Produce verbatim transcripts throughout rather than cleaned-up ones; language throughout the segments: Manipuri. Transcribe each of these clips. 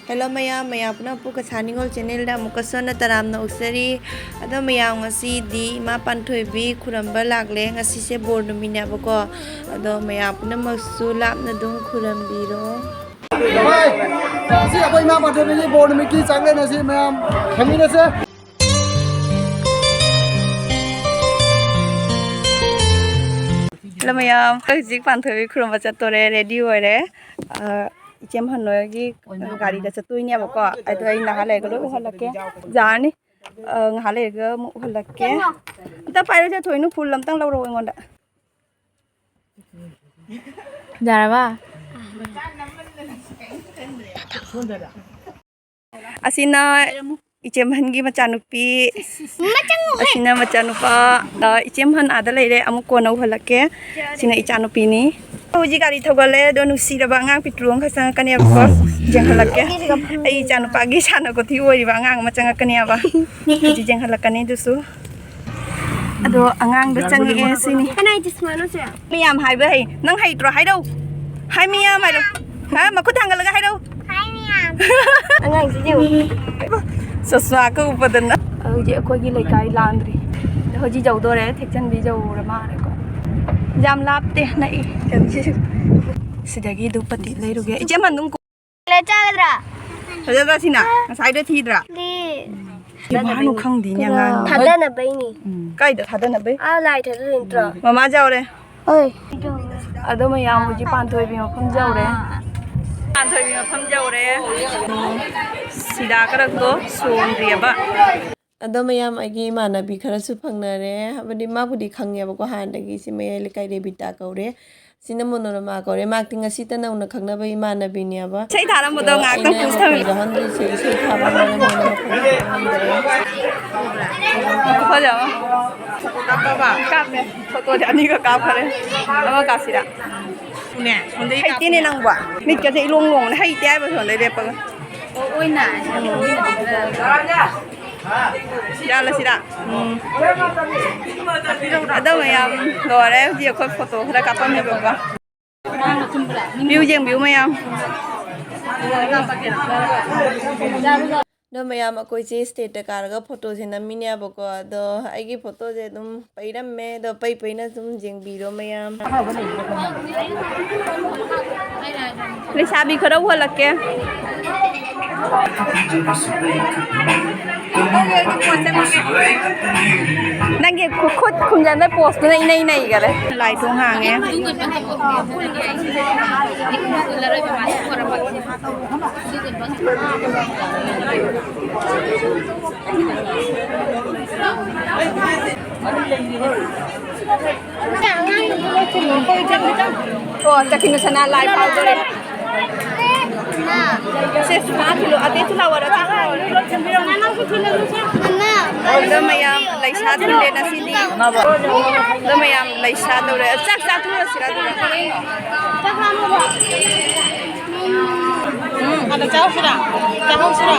Hello ꯃꯌꯥꯝ, ꯃꯌꯥꯝ ꯄꯨꯝꯅꯃꯛꯄꯨ ꯀꯁꯥ ꯅꯤꯉꯣꯜ channelꯗ ꯑꯃꯨꯛꯀꯁꯨ ꯍꯟꯅ ꯇꯔꯥꯝꯅ ꯑꯣꯛꯆꯔꯤ꯫ ꯑꯗꯣ ꯃꯌꯥꯝ, ꯉꯁꯤꯗꯤ ꯏꯃꯥ ꯄꯥꯟꯊꯣꯏꯕꯤ ꯈꯨꯔꯝꯕ ꯂꯥꯛꯂꯦ꯫ ꯉꯁꯤꯁꯦ ꯕꯣꯔ ꯅꯨꯃꯤꯠꯅꯦꯕꯀꯣ꯫ ꯑꯗꯣ ꯃꯌꯥꯝ ꯄꯨꯝꯅꯃꯛꯁꯨ ꯂꯥꯞꯅ ꯑꯗꯨꯝ ꯈꯨꯔꯝꯕꯤꯔꯣ꯫ ꯚꯥꯏ, ꯉꯁꯤ ꯑꯩꯈꯣꯏ ꯏꯃꯥ ꯄꯥꯟꯊꯣꯏꯕꯤꯒꯤ ꯕꯣꯔ ꯅꯨꯃꯤꯠꯀꯤ ꯆꯥꯛꯂꯦꯟ ꯑꯁꯤ ꯃꯌꯥꯝ ꯈꯪꯃꯤꯟꯅꯁꯦ꯫ Hello ꯃꯌꯥꯝ, ꯑꯩꯈꯣꯏ ꯍꯧꯖꯤꯛ ꯄꯥꯟꯊꯣꯏꯕꯤ ꯈꯨꯔꯨꯝꯕ ꯆꯠꯇꯣꯔꯦ, ready ꯑꯣꯏꯔꯦ꯫ ꯑ, ꯏꯆꯦ ꯃꯍꯟ ꯍꯣꯏꯒꯤ ꯒꯥꯔꯤꯗ ꯆꯠꯇꯣꯏꯅꯦꯕꯀꯣ꯫ ꯑꯗꯣ ꯑꯩ ꯉꯥꯏꯍꯥꯛ ꯂꯩꯔꯒ ꯂꯣꯏ ꯎꯍꯜꯂꯛꯀꯦ꯫ ꯌꯥꯔꯅꯤ꯫ ꯑ, ꯉꯥꯏꯍꯥꯛ ꯂꯩꯔꯒ ꯑꯃꯨꯛ ꯎꯍꯜꯂꯛꯀꯦ꯫ ꯑꯝꯇ ꯄꯥꯏꯔꯨꯁꯦ, ꯊꯣꯏꯅꯨ, ꯐꯨꯜ ꯑꯝꯇꯪ ꯂꯧꯔꯛꯑꯣ ꯑꯩꯉꯣꯟꯗ꯫ ꯌꯥꯔꯕ? ꯑꯁꯤꯅ ꯏꯆꯦ ꯃꯍꯟꯒꯤ ꯃꯆꯥꯅꯨꯄꯤ꯫ ꯑꯁꯤꯅ ꯃꯆꯥꯅꯨꯄꯥ꯫ ꯑ, ꯏꯆꯦ ꯃꯍꯟ ꯑꯥꯗ ꯂꯩꯔꯦ, ꯑꯃꯨꯛ ꯀꯣꯟꯅ ꯎꯍꯜꯂꯛꯀꯦ꯫ ꯁꯤꯅ ꯏꯆꯥꯅꯨꯄꯤꯅꯤ꯫ ꯍꯧꯖꯤꯛ ꯒꯥꯔꯤ ꯊꯧꯒꯠꯂꯦ, ꯑꯗꯣ ꯅꯨꯡꯁꯤꯔꯕ ꯑꯉꯥꯡ ꯄꯤꯛꯇ꯭ꯔꯨ ꯑꯃꯈꯛ ꯆꯪꯉꯛꯀꯅꯦꯕꯀꯣ꯫ ꯌꯦꯡꯍꯜꯂꯛꯀꯦ꯫ ꯑꯩ ꯏꯆꯥꯅꯨꯄꯥꯒꯤ ꯁꯥꯟꯅ ꯈꯣꯠꯊꯤ ꯑꯣꯏꯔꯤꯕ ꯑꯉꯥꯡ ꯑꯃ ꯆꯪꯉꯛꯀꯅꯦꯕ꯫ ꯍꯧꯖꯤꯛ ꯌꯦꯡꯍꯜꯂꯛꯀꯅꯤ ꯑꯗꯨꯁꯨ꯫ ꯑꯗꯣ ꯑꯉꯥꯡꯗꯣ ꯆꯪꯉꯛꯑꯦ ꯁꯤꯅꯤ꯫ ꯀꯅꯥꯏ ꯆꯁꯃꯥꯅꯣ ꯁꯦ? ꯃꯌꯥꯝ ꯍꯥꯏꯕ ꯍꯩ꯫ ꯅꯪ ꯍꯩꯇ꯭ꯔꯣ? ꯍꯥꯏꯔꯛꯎ꯫ ꯍꯥꯏ ꯃꯌꯥꯝ ꯍꯥꯏꯔꯣ꯫ ꯍꯥ? ꯃꯈꯨꯠ ꯊꯥꯡꯒꯠꯂꯒ ꯍꯥꯏꯔꯛꯎ꯫ ꯍꯥꯏ ꯃꯌꯥꯝ꯫ ꯑꯉꯥꯡꯁꯤ ꯌꯦꯡꯉꯨ꯫ ꯆꯁꯃꯥꯒ ꯎꯞꯄꯗꯅ꯫ ꯍꯧꯖꯤꯛ ꯑꯩꯈꯣꯏꯒꯤ ꯂꯩꯀꯥꯏ ꯂꯥꯟꯗ꯭ꯔꯤ꯫ ꯍꯧꯖꯤꯛ ꯌꯧꯗꯣꯔꯦ꯫ ꯊꯦꯛꯆꯟꯕꯤ ꯌꯧꯔ ꯃꯥꯜꯂꯦꯀꯣ꯫ ꯌꯥꯝ ꯂꯥꯞꯇꯦ, ꯅꯛꯏ꯫ ꯁꯤꯗꯒꯤ ꯙꯨꯄꯇꯤ ꯂꯩꯔꯨꯒꯦ꯫ ꯏꯆꯦ ꯃꯅꯨꯡ ꯆꯥꯒꯗ꯭ꯔꯥ? ꯐꯖꯗ꯭ꯔꯥ ꯁꯤꯅ? ꯉꯁꯥꯏꯗꯣ ꯊꯤꯗ꯭ꯔꯥ? ꯊꯤ꯫ ꯏꯕꯥꯅꯨ ꯈꯪꯗꯦꯅꯦ ꯑꯉꯥꯡ꯫ ꯊꯥꯗꯅꯕꯩꯅꯤ꯫ ꯎꯝ꯫ ꯀꯥꯏꯗ ꯊꯥꯗꯅꯕꯩ? ꯑꯥ, ꯂꯥꯏ ꯊꯥꯗꯗꯣꯏ ꯅꯠꯇ꯭ꯔꯣ? ꯃꯃꯥ ꯌꯥꯎꯔꯦ꯫ ꯍꯣꯏ꯫ ꯑꯗꯣ ꯃꯌꯥꯝ ꯍꯧꯖꯤꯛ ꯄꯥꯟꯊꯣꯏꯕꯤ ꯃꯐꯝ ꯌꯧꯔꯦ꯫ ꯄꯥꯟꯊꯣꯏꯕꯤ ꯃꯐꯝ ꯌꯧꯔꯦ꯫ ꯁꯤꯗꯥ ꯀꯔꯛꯇꯣ ꯁꯣꯟꯗ꯭ꯔꯤꯑꯕ꯫ ꯑꯗꯣ ꯃꯌꯥꯝ, ꯑꯩꯒꯤ ꯏꯃꯥꯟꯅꯕꯤ ꯈꯔꯁꯨ ꯐꯪꯅꯔꯦ꯫ ꯍꯥꯏꯕꯗꯤ ꯃꯥꯕꯨꯗꯤ ꯈꯪꯉꯦꯕꯀꯣ ꯍꯥꯟꯅꯗꯒꯤ꯫ ꯁꯤ ꯃꯌꯥꯏ ꯂꯩꯀꯥꯏ ꯔꯦꯕꯤꯇꯥ ꯀꯧꯔꯦ꯫ ꯁꯤꯅ ꯃꯣꯅꯣꯔꯃꯥ ꯀꯧꯔꯦ꯫ ꯃꯥꯛꯇꯤ ꯉꯁꯤꯇ ꯅꯧꯅ ꯈꯪꯅꯕ ꯏꯃꯥꯟꯅꯕꯤꯅꯦꯕ꯫ ꯏꯁꯩ ꯊꯥꯔꯝꯕꯗꯣ ꯑꯗꯣ ꯉꯥꯛꯇꯪ ꯑꯩꯅ ꯄꯨꯁ ꯊꯝꯃꯦ꯫ ꯃꯇꯝ ꯌꯥꯎꯍꯟꯗ꯭ꯔꯤꯁꯦ ꯏꯁꯩ ꯊꯥꯕ ꯃꯔꯝ ꯑꯣꯏꯅ ꯃꯇꯝ ꯌꯥꯎꯍꯟꯗ꯭ꯔꯦ꯫ ꯐꯖꯕ꯫ ꯀꯥꯞꯄꯦ꯫ ꯐꯣꯇꯣꯗꯤ ꯑꯅꯤꯒ ꯀꯥꯞꯈꯔꯦ꯫ ꯑꯃ ꯀꯥꯞꯁꯤꯔꯥ? ꯍꯩꯇꯦꯅꯦ ꯅꯪꯕꯣ꯫ ꯃꯤꯠꯀꯁꯦ ꯏꯂꯣꯡ ꯂꯣꯡꯅ ꯍꯩꯇꯦ ꯍꯥꯏꯕ ꯁꯣꯝꯗꯩ ꯂꯦꯞꯄꯒ꯫ ꯌꯥꯜꯂꯁꯤꯔꯥ? ꯎꯝ꯫ ꯑꯗꯣ ꯃꯌꯥꯝ ꯂꯣꯏꯔꯦ꯫ ꯍꯧꯖꯤꯛ ꯑꯩꯈꯣꯏ ꯐꯣꯇꯣ ꯈꯔ ꯀꯥꯞꯄꯝꯃꯦꯕꯀꯣ꯫ View ꯌꯦꯡꯕꯤꯌꯨ ꯃꯌꯥꯝ꯫ ꯑꯗꯣ ꯃꯌꯥꯝ, ꯑꯩꯈꯣꯏꯁꯦ ꯁ꯭ꯇꯦꯠꯇ ꯀꯥꯔꯒ ꯐꯣꯇꯣꯁꯦ ꯅꯝꯃꯤꯅꯦꯕꯀꯣ꯫ ꯑꯗꯣ ꯑꯩꯒꯤ ꯐꯣꯇꯣꯁꯦ ꯑꯗꯨꯝ ꯄꯩꯔꯝꯃꯦ꯫ ꯑꯗꯣ ꯄꯩ ꯄꯩꯅ ꯑꯗꯨꯝ ꯌꯦꯡꯕꯤꯔꯣ ꯃꯌꯥꯝ꯫ ꯂꯩꯁꯥꯕꯤ ꯈꯔ ꯎꯍꯜꯂꯛꯀꯦ꯫ ꯅꯪꯒꯤ ꯈꯨ-, ꯈꯨꯠ ꯈꯨꯝꯖꯟꯕ ꯄꯣꯁꯇꯨꯅ ꯏꯅꯩ ꯅꯩꯈꯔꯦ꯫ ꯂꯥꯏ ꯊꯣꯡ ꯍꯥꯡꯉꯦ꯫ ꯑꯣ, ꯆꯠꯈꯤꯅꯨ ꯁꯅꯥ, ꯂꯥꯏ ꯐꯥꯎꯗꯣꯔꯦ꯫ ꯁꯦ, ꯁꯅꯥ ꯊꯤꯜꯂꯣ, ꯑꯇꯩ ꯊꯤꯜꯂꯛꯑꯣꯔꯣ? ꯑꯗꯣ ꯃꯌꯥꯝ ꯂꯩꯁꯥ ꯊꯤꯜꯂꯦ ꯉꯁꯤꯗꯤ꯫ ꯑꯗꯣ ꯃꯌꯥꯝ ꯂꯩꯁꯥ ꯇꯧꯔꯦ꯫ ꯆꯥꯛ ꯆꯥꯊꯣꯛꯑꯁꯤꯔ ꯑꯗꯨꯒ? ꯎꯝ꯫ ꯑꯗ ꯆꯥꯍꯧꯁꯤꯔꯥ? ꯆꯥꯍꯧꯁꯤꯔꯥ?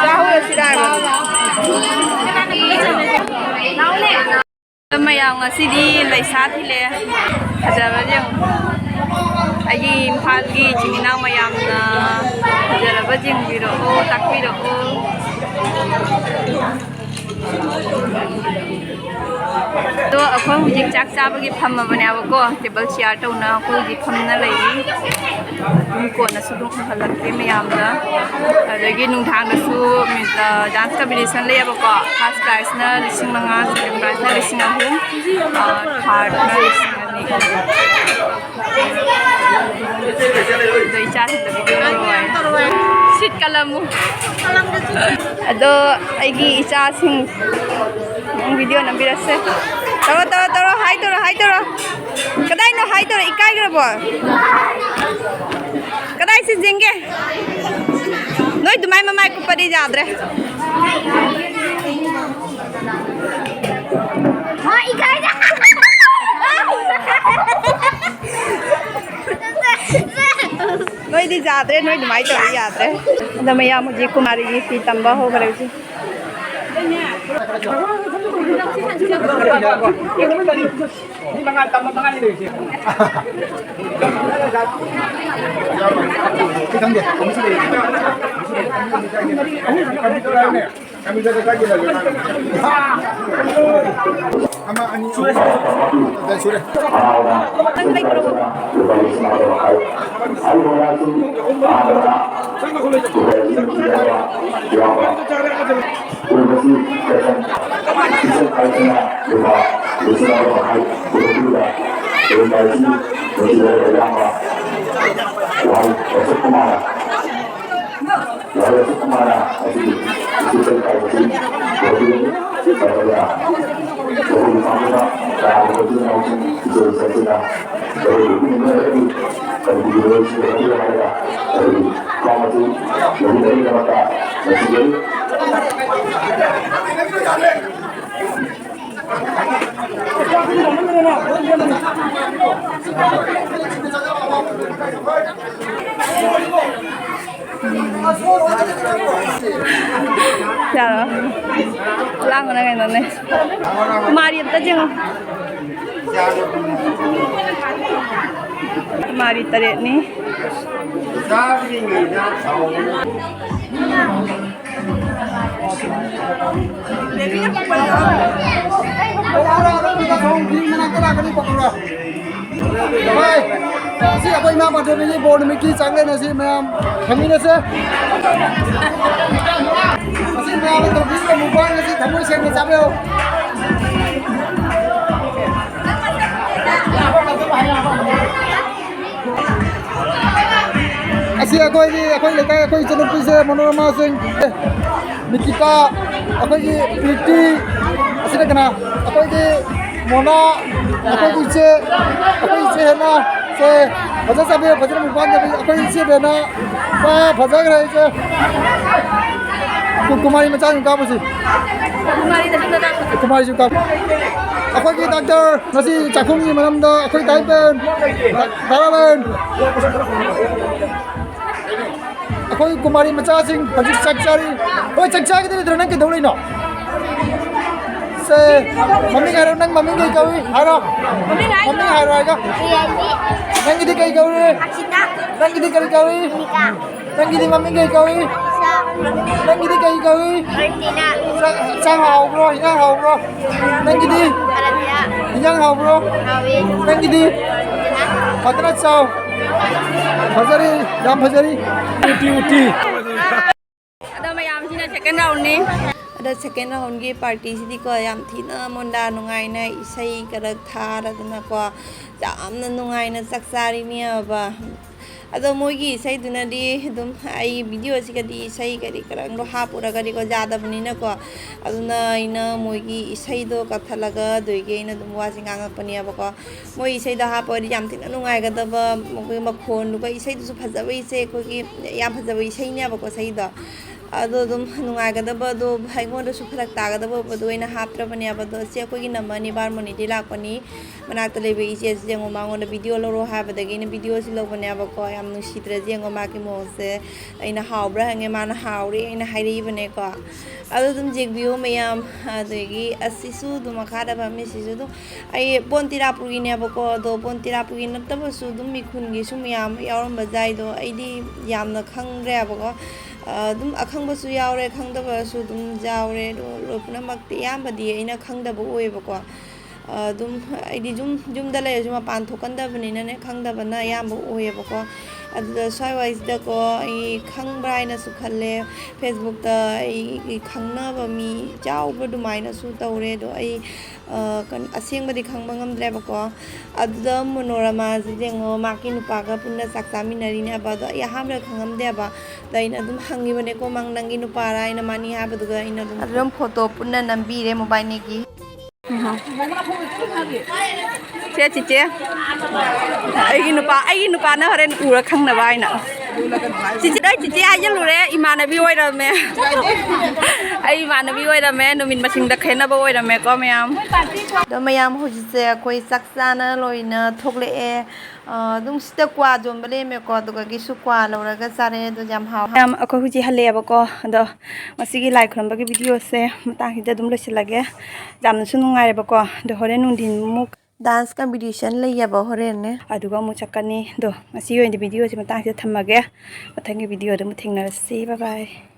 ꯆꯥꯍꯧꯔꯁꯤꯔꯥ ꯍꯥꯏꯕ? ꯃꯌꯥꯝ ꯉꯁꯤꯗꯤ ꯂꯩꯁꯥ ꯊꯤꯜꯂꯦ꯫ ꯐꯖꯕ ꯌꯦꯡꯉꯨ꯫ ꯑꯩꯒꯤ ꯏꯝꯐꯥꯜꯒꯤ ꯏꯆꯤꯟ ꯏꯅꯥꯎ ꯃꯌꯥꯝꯅ ꯐꯖꯔꯕ ꯌꯦꯡꯕꯤꯔꯛꯑꯣ, ꯇꯥꯛꯄꯤꯔꯛꯑꯣ꯫ ꯑꯗꯣ ꯑꯩꯈꯣꯏ ꯍꯧꯖꯤꯛ ꯆꯥꯛ ꯆꯥꯕꯒꯤ ꯐꯝꯃꯕꯅꯦꯕꯀꯣ, ꯇꯦꯕꯜ ꯆꯤꯌꯥꯔ ꯇꯧꯅ ꯑꯩꯈꯣꯏ ꯍꯧꯖꯤꯛ ꯐꯝꯅ ꯂꯩꯔꯤ꯫ ꯑꯗꯨꯝ ꯀꯣꯟꯅꯁꯨ ꯑꯗꯨꯝ ꯎꯍꯜꯂꯛꯀꯦ ꯃꯌꯥꯝꯗ꯫ ꯑꯗꯒꯤ ꯅꯨꯡꯗꯥꯡꯗꯁꯨ, ꯑ, ꯗꯥꯟꯁ ꯀꯝꯄꯤꯇꯤꯁꯟ ꯂꯩꯌꯦꯕꯀꯣ꯫ ꯐꯥꯔꯁ ꯄ꯭ꯔꯥꯏꯖꯅ ꯂꯤꯁꯤꯡ ꯃꯉꯥ, ꯁꯦꯀꯦꯟ ꯄ꯭ꯔꯥꯏꯖꯅ ꯂꯤꯁꯤꯡ ꯑꯍꯨꯝ, ꯑ, ꯊꯥꯔꯠꯅ ꯂꯤꯁꯤꯡ ꯑꯅꯤ꯫ ꯑꯗꯣ ꯏꯆꯥꯁꯤꯡꯗ ꯚꯤꯗꯤꯑꯣ ꯂꯧꯔꯣ ꯍꯥꯏ꯫ ꯁꯤꯠ ꯀꯂꯝꯃꯨ꯫ ꯑꯗꯣ ꯑꯩꯒꯤ ꯏꯆꯥꯁꯤꯡ ꯚꯤꯗꯤꯑꯣ ꯅꯝꯕꯤꯔꯁꯦ꯫ ꯇꯧꯔꯣ, ꯇꯧꯔꯣ, ꯇꯧꯔꯣ, ꯍꯥꯏ ꯇꯧꯔꯣ, ꯍꯥꯏ ꯇꯧꯔꯣ꯫ ꯀꯗꯥꯏꯅꯣ ꯍꯥꯏ ꯇꯧꯔꯣ? ꯏꯀꯥꯏꯈ꯭ꯔꯕꯣ? ꯀꯗꯥꯏ ꯁꯤꯟꯖꯤꯟꯒꯦ? ꯅꯣꯏ ꯑꯗꯨꯃꯥꯏ ꯃꯃꯥꯏ ꯀꯨꯞꯄꯗꯤ ꯌꯥꯗ꯭ꯔꯦ꯫ ꯍꯣꯏ, ꯏꯀꯥꯏꯗ꯫ ꯅꯣꯏꯗꯤ ꯌꯥꯗ꯭ꯔꯦ, ꯅꯣꯏ ꯑꯗꯨꯃꯥꯏꯅ ꯇꯧꯔꯗꯤ ꯌꯥꯗ꯭ꯔꯦ꯫ ꯑꯗꯣ ꯃꯌꯥꯝ ꯍꯧꯖꯤꯛ ꯀꯨꯃꯥꯔꯤꯒꯤ ꯐꯤ ꯇꯝꯕ ꯍꯧꯈ꯭ꯔꯦ ꯍꯧꯖꯤꯛ꯫ ꯃꯤ ꯃꯉꯥ ꯇꯝꯕ ꯃꯉꯥꯅꯤ ꯂꯩꯔꯤꯁꯦ꯫ ꯈꯪꯗꯦ꯫ ꯑꯃ, ꯑꯅꯤ, ꯑꯍꯨꯝ꯫ ꯁꯨꯔꯦ꯫ ꯌꯥꯔꯣ? ꯂꯥꯡꯕꯅ ꯀꯩꯅꯣꯅꯦ꯫ ꯃꯥꯔꯤ ꯑꯝꯇ ꯌꯦꯡꯉꯣ꯫ ꯃꯥꯔꯤ ꯇꯔꯦꯠꯅꯤ꯫ ꯚꯥꯏ, ꯉꯁꯤ ꯑꯩꯈꯣꯏ ꯏꯃꯥ ꯄꯥꯟꯊꯣꯏꯕꯤꯒꯤ ꯕꯣꯔ ꯅꯨꯃꯤꯠꯀꯤ ꯆꯥꯛꯂꯦꯟ ꯑꯁꯤ ꯃꯌꯥꯝ ꯐꯪꯃꯤꯟꯅꯁꯦ꯫ ꯃꯁꯤ ꯃꯌꯥꯝꯅ ꯇꯧꯕꯤꯔꯤꯕ ꯃꯨꯛꯕꯥꯡ ꯑꯁꯤ ꯊꯃꯣꯏ ꯁꯦꯡꯅ ꯆꯥꯕꯤꯌꯨ꯫ ꯑꯁꯤ ꯑꯩꯈꯣꯏꯒꯤ, ꯑꯩꯈꯣꯏ ꯂꯩꯀꯥꯏ, ꯑꯩꯈꯣꯏ ꯏꯆꯟꯅꯨꯄꯤꯁꯦ, ꯃꯅꯣꯔꯃꯥ ꯁꯤꯡ, ꯅꯤꯀꯤꯇꯥ, ꯑꯩꯈꯣꯏꯒꯤ ꯄ꯭ꯔꯤꯇꯤ, ꯑꯁꯤꯅ ꯀꯅꯥ? ꯑꯩꯈꯣꯏꯒꯤ ꯃꯣꯅꯥ, ꯑꯩꯈꯣꯏꯒꯤ ꯏꯆꯦ, ꯑꯩꯈꯣꯏ ꯏꯆꯦ ꯍꯦꯟꯅ, ꯁꯦ, ꯐꯖ ꯆꯥꯕꯤꯌꯨ, ꯐꯖꯅ ꯃꯨꯛꯕꯥꯡ ꯇꯧꯕꯤꯌꯨ꯫ ꯑꯩꯈꯣꯏ ꯏꯆꯦ ꯕꯦꯅꯥ, ꯋꯥ, ꯐꯖꯈ꯭ꯔꯦ ꯏꯆꯦ꯫ ꯀꯨ-, ꯀꯨꯃꯥꯔꯤ ꯃꯆꯥꯁꯤꯡ ꯀꯥꯞꯄꯁꯤ꯫ ꯀꯨꯃꯥꯔꯤꯁꯨ ꯀꯥꯞ-, ꯑꯩꯈꯣꯏꯒꯤ ꯗꯥꯛꯇꯔ ꯉꯁꯤ ꯆꯥꯛꯈꯨꯝꯒꯤ ꯃꯔꯝꯗ ꯑꯩꯈꯣꯏ ꯗꯥꯏꯕꯦꯟ, ꯗꯥ-, ꯗꯥꯔꯥꯕꯦꯟ꯫ ꯑꯩꯈꯣꯏ ꯀꯨꯃꯥꯔꯤ ꯃꯆꯥꯁꯤꯡ ꯍꯧꯖꯤꯛ ꯆꯥꯛ ꯆꯥꯔꯤ꯫ ꯍꯣꯏ, ꯆꯥꯛ ꯆꯥꯒꯗꯣꯏ ꯅꯠꯇ꯭ꯔꯣ? ꯅꯪ ꯀꯩꯗꯧ ꯂꯩꯅꯣ? ꯁꯦ, ꯃꯃꯤꯡ ꯍꯥꯏꯔꯣ, ꯅꯪ ꯃꯃꯤꯡ ꯀꯩ ꯀꯧꯏ? ꯍꯥꯏꯔꯣ꯫ ꯃꯃꯤꯡ ꯍꯥꯏꯔꯣ꯫ ꯃꯃꯤꯡ ꯍꯥꯏꯔꯣ ꯍꯥꯏꯔꯒ꯫ ꯅꯪꯒꯤꯗꯤ ꯀꯩ ꯀꯧꯏ? ꯅꯪꯒꯤꯗꯤ ꯀꯔꯤ ꯀꯧꯏ? ꯅꯪꯒꯤꯗꯤ ꯃꯃꯤꯡ ꯀꯩ ꯀꯧꯏ? ꯅꯪꯒꯤꯗꯤ ꯀꯩ ꯀꯧꯏ? ꯆꯥꯛ, ꯆꯥꯛ ꯍꯥꯎꯕ꯭ꯔꯣ? ꯍꯤꯟꯖꯥꯡ ꯍꯥꯎꯕ꯭ꯔꯣ? ꯅꯪꯒꯤꯗꯤ? ꯍꯤꯟꯖꯥꯡ ꯍꯥꯎꯕ꯭ꯔꯣ? ꯅꯪꯒꯤꯗꯤ? ꯐꯖꯅ ꯆꯥꯎ꯫ ꯐꯖꯔꯤ, ꯌꯥꯝ ꯐꯖꯔꯤ꯫ ꯎꯇꯤ, ꯎꯇꯤ꯫ ꯑꯗꯣ ꯃꯌꯥꯝꯁꯤꯅ second roundꯅꯤ꯫ ꯑꯗꯣ second roundꯒꯤ partyꯁꯤꯗꯤꯀꯣ, ꯌꯥꯝ ꯊꯤꯅ ꯃꯣꯟꯗꯥ ꯅꯨꯡꯉꯥꯏꯅ ꯏꯁꯩ ꯈꯔ ꯊꯥꯔꯗꯅꯀꯣ, ꯌꯥꯝꯅ ꯅꯨꯡꯉꯥꯏꯅ ꯆꯥꯛ ꯆꯥꯔꯤꯅꯦꯕ꯫ ꯑꯗꯣ ꯃꯣꯏꯒꯤ ꯏꯁꯩꯗꯨꯅꯗꯤ ꯑꯗꯨꯝ ꯑꯩ videoꯁꯤꯒꯗꯤ ꯏꯁꯩ ꯀꯔꯤ ꯀꯔꯥꯡꯗꯣ ꯍꯥꯞꯄꯨꯔꯒꯗꯤꯀꯣ ꯌꯥꯗꯕꯅꯤꯅꯀꯣ, ꯑꯗꯨꯅ ꯑꯩꯅ ꯃꯣꯏꯒꯤ ꯏꯁꯩꯗꯣ ꯀꯛꯊꯠꯂꯒ ꯑꯗꯨꯒꯤ ꯑꯩꯅ ꯑꯗꯨꯝ ꯋꯥꯁꯦ ꯉꯥꯡꯉꯛꯄꯅꯦꯕꯀꯣ꯫ ꯃꯣꯏ ꯏꯁꯩꯗꯣ ꯍꯥꯞꯄꯗꯤ ꯌꯥꯝ ꯊꯤꯅ ꯅꯨꯡꯉꯥꯏꯒꯗꯕ, ꯃꯈꯣꯏ ꯃꯈꯣꯟꯗꯨꯒ ꯏꯁꯩꯗꯨꯁꯨ ꯐꯖꯕ ꯏꯁꯩ, ꯑꯩꯈꯣꯏꯒꯤ ꯌꯥꯝ ꯐꯖꯕ ꯏꯁꯩꯅꯦꯕꯀꯣ ꯏꯁꯩꯗꯣ꯫ ꯑꯗꯣ ꯑꯗꯨꯝ ꯅꯨꯡꯉꯥꯏꯒꯗꯕꯗꯣ ꯑꯩꯉꯣꯟꯗꯁꯨ ꯐꯔꯛ ꯇꯥꯒꯗꯕ ꯑꯣꯏꯕꯗꯣ ꯑꯩꯅ ꯍꯥꯞꯇ꯭ꯔꯕꯅꯦꯕ꯫ ꯑꯗꯣ ꯁꯤ ꯑꯩꯈꯣꯏꯒꯤ ꯅꯝꯃꯅꯤ ꯕꯥꯔꯃꯣꯅꯤꯗꯤ ꯂꯥꯛꯄꯅꯤ꯫ ꯃꯅꯥꯛꯇ ꯂꯩꯕ ꯏꯆꯦꯁꯤ ꯌꯦꯡꯉꯣ, ꯃꯉꯣꯟꯗ video ꯂꯧꯔꯣ ꯍꯥꯏꯕꯗꯒꯤ ꯑꯩꯅ videoꯁꯤ ꯂꯧꯕꯅꯦꯕꯀꯣ꯫ ꯌꯥꯝ ꯅꯨꯡꯁꯤꯗ꯭ꯔꯗꯤ ꯌꯦꯡꯉꯣ ꯃꯥꯒꯤ ꯃꯑꯣꯡꯁꯦ꯫ ꯑꯩꯅ ꯍꯥꯎꯕ꯭ꯔꯥ ꯍꯪꯉꯦ, ꯃꯥꯅ ꯍꯥꯎꯔꯦ ꯑꯩꯅ ꯍꯥꯏꯔꯛꯏꯕꯅꯦꯀꯣ꯫ ꯑꯗꯨ ꯑꯗꯨꯝ ꯌꯦꯡꯕꯤꯌꯣ ꯃꯌꯥꯝ꯫ ꯑꯗꯒꯤ ꯑꯁꯤꯁꯨ ꯑꯗꯨꯝ ꯃꯈꯥꯗ ꯐꯝꯃꯤꯁꯤꯁꯨ ꯑꯗꯨꯝ ꯑꯩ ꯕꯣꯟꯇꯤꯔꯥ ꯄꯨꯒꯤꯅꯦꯕꯀꯣ꯫ ꯑꯗꯣ ꯕꯣꯟꯇꯤꯔꯥ ꯄꯨꯒꯤ ꯅꯠꯇꯕꯁꯨ ꯑꯗꯨꯝ ꯃꯤꯈꯨꯟꯒꯤꯁꯨ ꯃꯌꯥꯝ ꯌꯥꯎꯔꯝꯕꯖꯥꯏ꯫ ꯑꯗꯣ ꯑꯩꯗꯤ ꯌꯥꯝꯅ ꯈꯪꯗ꯭ꯔꯦꯕꯀꯣ꯫ ꯑꯗꯨꯝ ꯑꯈꯪꯕꯁꯨ ꯌꯥꯎꯔꯦ, ꯈꯪꯗꯕꯁꯨ ꯑꯗꯨꯝ ꯌꯥꯎꯔꯦ꯫ ꯑꯗꯣ ꯂꯣꯏ ꯄꯨꯝꯅꯃꯛꯇꯤ ꯑꯌꯥꯝꯕꯗꯤ ꯑꯩꯅ ꯈꯪꯗꯕ ꯑꯣꯏꯌꯦꯕꯀꯣ꯫ ꯑꯗꯨꯝ ꯑꯩꯗꯤ ꯌꯨꯝ, ꯌꯨꯝꯗ ꯂꯩꯔꯁꯨ ꯃꯄꯥꯟ ꯊꯣꯛꯀꯟꯗꯕꯅꯤꯅꯅꯦ, ꯈꯪꯗꯕꯅ ꯑꯌꯥꯝꯕ ꯑꯣꯏꯌꯦꯕꯀꯣ꯫ ꯑꯗꯨꯗ ꯁ꯭ꯋꯥꯏꯋꯥꯏꯁꯤꯗꯀꯣ ꯑꯩ ꯈꯪꯕ꯭ꯔꯥ ꯍꯥꯏꯅꯁꯨ ꯈꯜꯂꯦ꯫ Facebookꯇ ꯑꯩꯒꯤ ꯈꯪꯅꯕ ꯃꯤ ꯌꯥꯎꯕ ꯑꯗꯨꯃꯥꯏꯅꯁꯨ ꯇꯧꯔꯦ꯫ ꯑꯗꯣ ꯑꯩ, ꯑ, ꯀꯩꯅꯣ, ꯑꯁꯦꯡꯕꯗꯤ ꯈꯪꯕ ꯉꯝꯗ꯭ꯔꯦꯕꯀꯣ꯫ ꯑꯗꯨꯗ ꯃꯣꯅꯣꯔꯃꯥꯁꯤ ꯌꯦꯡꯉꯣ, ꯃꯥꯒꯤ ꯅꯨꯄꯥꯒ ꯄꯨꯟꯅ ꯆꯥꯛ ꯆꯥꯃꯤꯟꯅꯔꯤꯅꯦꯕ꯫ ꯑꯗꯣ ꯑꯩ ꯑꯍꯥꯟꯕꯗ ꯈꯪꯉꯝꯗꯦꯕ꯫ ꯑꯗ ꯑꯩꯅ ꯑꯗꯨꯝ ꯍꯪꯉꯤꯕꯅꯦꯀꯣ, "ꯃꯥ ꯅꯪꯒꯤ ꯅꯨꯄꯥꯔꯥ?" ꯍꯥꯏꯅ ꯃꯥꯅꯤ ꯍꯥꯏꯕꯗꯨꯒ ꯑꯩꯅ ꯑꯗꯨꯝ, ꯑꯗꯨꯝ photo ꯄꯨꯟꯅ ꯅꯝꯕꯤꯔꯦ ꯃꯣꯕꯥꯏꯅꯤꯒꯤ꯫ ꯁꯦ ꯆꯤꯆꯦ, ꯑꯩꯒꯤ ꯅꯨꯄꯥ, ꯑꯩꯒꯤ ꯅꯨꯄꯥꯅ ꯍꯣꯔꯦꯟ ꯎꯔ ꯈꯪꯅꯕ ꯍꯥꯏꯅ꯫ ꯆꯤꯆꯦ, ꯑꯩ ꯆꯤꯆꯦ ꯍꯥꯏꯖꯜꯂꯨꯔꯦ, ꯏꯃꯥꯟꯅꯕꯤ ꯑꯣꯏꯔꯝꯃꯦ꯫ ꯑꯩ ꯏꯃꯥꯟꯅꯕꯤ ꯑꯣꯏꯔꯝꯃꯦ, ꯅꯨꯃꯤꯠ ꯃꯁꯤꯡꯗ ꯈꯦꯠꯅꯕ ꯑꯣꯏꯔꯝꯃꯦꯀꯣ ꯃꯌꯥꯝ꯫ ꯑꯗꯣ ꯃꯌꯥꯝ, ꯍꯧꯖꯤꯛꯁꯦ ꯑꯩꯈꯣꯏ ꯆꯥꯛ ꯆꯥꯅ ꯂꯣꯏꯅ ꯊꯣꯛꯂꯛꯑꯦ꯫ ꯑ, ꯑꯗꯨꯝ ꯁꯤꯗ ꯀ꯭ꯋꯥ ꯌꯣꯟꯕ ꯂꯩꯔꯝꯃꯦꯀꯣ, ꯑꯗꯨꯒꯒꯤꯁꯨ ꯀ꯭ꯋꯥ ꯂꯧꯔꯒ ꯆꯥꯔꯦ꯫ ꯑꯗꯣ ꯌꯥꯝ ꯍꯥꯎ-, ꯃꯌꯥꯝ, ꯑꯩꯈꯣꯏ ꯍꯧꯖꯤꯛ ꯍꯜꯂꯛꯑꯦꯕꯀꯣ꯫ ꯑꯗꯣ ꯉꯁꯤꯒꯤ ꯂꯥꯏ ꯈꯨꯔꯨꯝꯕꯒꯤ videoꯁꯦ ꯃꯇꯥꯡꯁꯤꯗ ꯑꯗꯨꯝ ꯂꯣꯏꯁꯤꯜꯂꯒꯦ꯫ ꯌꯥꯝꯅꯁꯨ ꯅꯨꯡꯉꯥꯏꯔꯦꯕꯀꯣ꯫ ꯑꯗꯣ ꯍꯣꯔꯦꯟ ꯅꯨꯡꯊꯤꯟ ꯑꯃꯨꯛ dance competition ꯂꯩꯌꯦꯕ ꯍꯣꯔꯦꯟꯅꯦ꯫ ꯑꯗꯨꯒ ꯑꯃꯨꯛ ꯆꯠꯀꯅꯤ꯫ ꯑꯗꯣ ꯉꯁꯤꯒꯤ ꯑꯣꯏꯅꯗꯤ videoꯁꯦ ꯃꯇꯥꯡꯁꯤꯗ ꯊꯝꯃꯒꯦ꯫ ꯃꯊꯪꯒꯤ videoꯗ ꯑꯃꯨꯛ ꯊꯦꯡꯅꯔꯁꯤ꯫ Bye bye꯫